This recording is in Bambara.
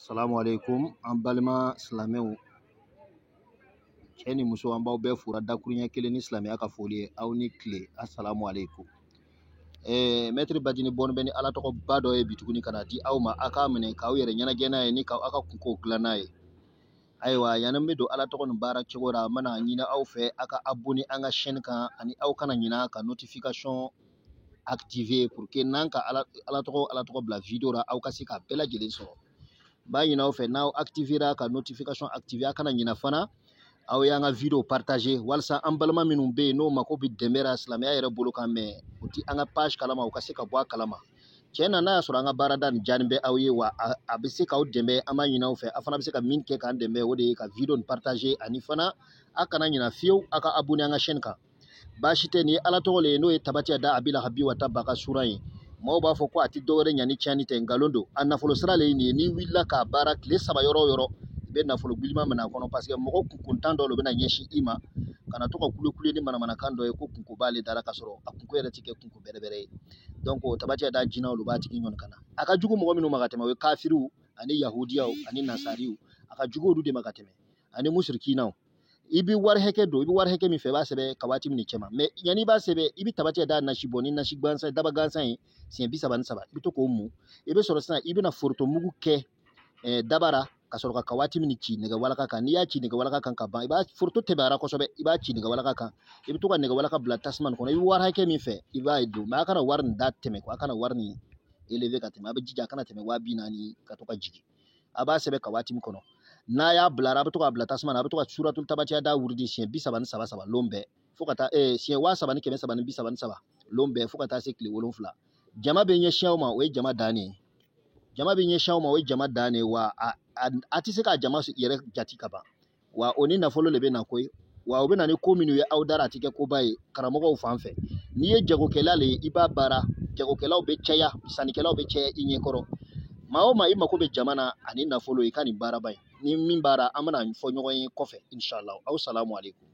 Salamu aleykum an balima silamɛw, cɛ ni muso, an b'aw bɛɛ fura dakuruɲɛ kelen ni silamɛya ka foli ye. Aw ni tile, asalamu aleykum. Mɛtiri Bajini bɔni bɛ ni Ala tɔgɔba dɔ ye bi tuguni ka na di aw ma, a k'a minɛ k'aw yɛrɛ ɲɛnajɛ n'a ye ni k'aw ka kunkow dilan n'a ye. Ayiwa, yanni n bɛ don Ala tɔgɔ nin baara cogo la, n bɛna ɲini aw fɛ aw ka abonné an ka chaîne kan, ani aw kana ɲina ka notification activer pour que n'an ka Ala tɔgɔ bila video la, aw ka se k'a bɛɛ lajɛlen sɔrɔ. N b'a ɲini aw fɛ, n'aw activera ka notification activer, aw kana ɲina fana aw y'an ka video partager, walasa an balima minnu bɛ yen n'o mako bɛ dɛmɛ la silamɛya yɛrɛ bolo kan, mɛ u ti an ka page kalama, u ka se ka bɔ a kalama. Tiɲɛ na, n'a y'a sɔrɔ an ka baarada nin diyalen bɛ aw ye, wa a bɛ se k'aw dɛmɛ, an b'a ɲini aw fɛ, aw fana bɛ se ka min kɛ k'an dɛmɛ, o de ye ka video nin partager, ani fana a kana ɲina fiyewu aw ka abonné an ka chaîne kan. Baasi tɛ, nin ye Ala tɔgɔ le ye, n'o ye tabatiya da abi lahabi wa tabba ka sura ye. Maaw b'a fɔ ko a tɛ dɔwɛrɛ ɲa ni tiɲɛni tɛ, nkalon don. A nafolo sira le ye nin ye. N'i wulila k'a baara tile 3 yɔrɔ o yɔrɔ, i bɛ nafolo gbilima minɛ a kɔnɔ, parce que mɔgɔ kunkuntan dɔ de bɛna ɲɛsin i ma ka na to ka kulekule ni manamanakan dɔ ye ko kunko b'ale dara, ka sɔrɔ a kunko yɛrɛ tɛ kɛ kunko bɛrɛbɛrɛ ye. Donc o tabatiya da jinɛw olu b'a tigi ɲɔni ka na. A ka jugu mɔgɔ minnu ma ka tɛmɛ, o ye kafiriw ani yahudiyaw ani nasariw. A ka jugu olu de ma ka tɛmɛ, ani musirikinaw. I bɛ wari hakɛ don, i bɛ wari hakɛ min fɛ, i b'a sɛbɛn ka waati min cɛma. Mɛ yanni i b'a sɛbɛn, i bɛ tabatiya da nasi bɔ ni nasi gansan, daba gansan ye, siɲɛ 33. I bɛ to k'o mun. I bɛ sɔrɔ sisan, i bɛna foroto mugu kɛ dabara ka sɔrɔ ka waati min ci nɛgɛ walaka kan. N'i y'a ci nɛgɛ walaka kan ka ban, i b'a foroto tɛmɛ a ra kosɛbɛ, i b'a ci nɛgɛ walaka kan. I bɛ to ka nɛgɛ walaka bila tasuma nin kɔnɔ. I bɛ wari hakɛ min fɛ, i b'a don, mɛ a kana wari nin da tɛmɛ, a kana wari nin élever ka tɛmɛ. A bɛ jija a kana tɛmɛ 40 000 ka to ka jigin. A b'a sɛbɛn ka waati min kɔnɔ, n'a y'a bila, a bɛ to k'a bila tasuma na, a bɛ to ka suratul tabatiya da wurudi siɲɛ 33 saba lon bɛɛ, fo ka taa siɲɛ 3333 lon bɛɛ, fo ka taa se tile 7. Jama bɛ ɲɛsin aw ma, o ye jama dan de ye. Jama bɛ ɲɛsin aw ma, o ye jama dan de ye. Wa a tɛ se k'a jama yɛrɛ jati ka ban. Wa o ni nafolo de bɛ na koyi. Wa o bɛ na ni ko minnu ye aw dara, a tɛ kɛ koba ye karamɔgɔw fan fɛ. N'i ye jagokɛla le ye, i b'a baara, jagokɛlaw bɛ caya, sannikɛlaw bɛ caya i ɲɛkɔrɔ. Maa o maa i mako bɛ jama na ani nafolo, i ka nin baaraba in ni min baara, an bɛna fɔ ɲɔgɔn ye kɔfɛ, inshallah. Aw salamu aleykum.